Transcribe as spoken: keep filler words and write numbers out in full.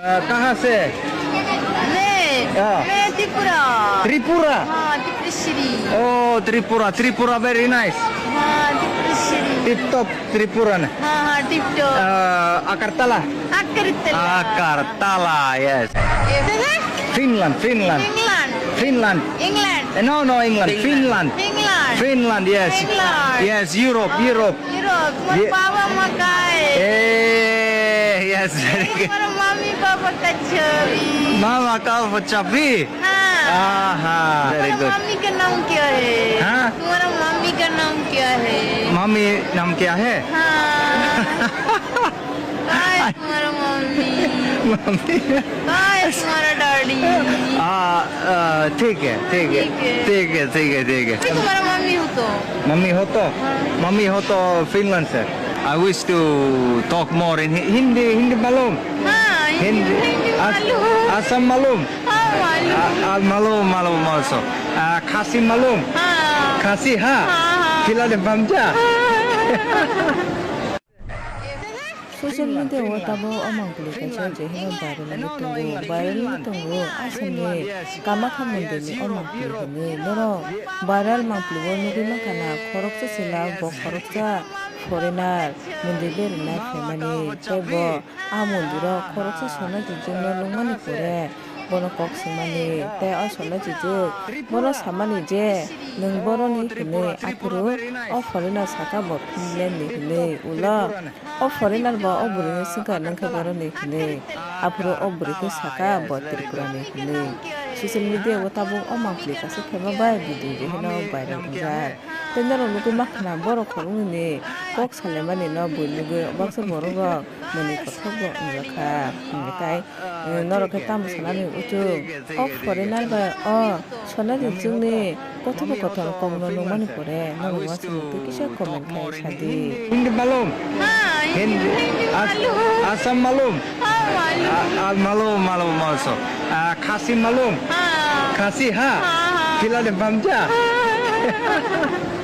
Uh, कहाँ से? मैं, हाँ। मैं त्रिपुरा। त्रिपुरा? हाँ, Tripureshwari. Oh, Tripura, Tripura, very nice. हाँ, Tripureshwari. Tip top Tripura na. हाँ, हाँ, tip top। Uh, Agartala? Agartala। Agartala, yes। ए, दादा? Finland, Finland। England। Finland। England। Eh, no, no, England। Finland। Finland। Finland, yes। Finland। Yes, Europe, Europe। Europe। तुम्हारे ये बाबा माँ कहाँ है? Eh, yes, very good। तुम्हारा mummy papa का छवि। मामा का छवि? हाँ। आहा, very good। तुम्हारा मम्मी का नाम क्या है? हाँ? तुम्हारा मम्मी का नाम क्या है? मम्मी नाम क्या है? हाँ। कहाँ है तुम्हारा मम्मी? मम्मी। कहाँ है तुम्हारा डैडी? आ, आ, ठीक है, ठीक है, ठीक है। ठीक है, ठीक है, ठीक है। तुम्हारा मम्मी हो तो? मम्मी हो तो? हाँ। मम्मी हो तो फिनलैंड से। I wish to talk more in Hi-, Hindi, हिंदी मालूम? हाँ, हिंदी, हिंदी, हिंदी आस-, मालूम। आसाम मालूम? हाँ, मालूम। आ, आ, मालूम, मालूम also। आ, खासी मालूम? हाँ। खासी, हाँ? हाँ, हाँ। खिला दे बमजा। हाँ। Social media o tabuk o mangpili kaisa je hino viral wngwi tongo, viral wngwi tongo Asamni Kamakha mondirni o mangpili hinwi. Norok viral mangpili o nugwi mankha na khoroksa chwla bo khoroksa foreigner mondir berinai phaimani tei bo a mondiro khoroksa sona jujungno nukmani pore bono kok swngmani tei o sona jujuk bono samani je nwng boroni hinwi aphuru o foreigner saka bo Finlandni hinwi ulo. O foreigner bo o bwrwino swngkha, nwng khe boroni hinwi. Aphuru o bwrwi khe saka bo Tripurani hinwi. Social media o tabuk o mangpili kaisa khaima bai video je hino viral wngjak. Tei norok nugwi mankha na borok khoroknwini kok salaimani no bui nugwi baksa borok rok mwnwi kothok bo wngjak kha. Hwnwi tai, eh, norok khe tamo sanani uchu o foreigner bai o Sona jujungni kothopokothono kokno nukmani pore norok uansukmung twi kisa comment khai sadi. Hindi मालूम? हाँ, हिंदी, हिंदी, हिंदी आस-, मालूम। आसाम मालूम? हाँ, मालूम। आ, आ, मालूम, मालूम also। आ, खासी मालूम? हाँ। खासी, हाँ? हाँ, हाँ। खिला दे बमजा। हाँ।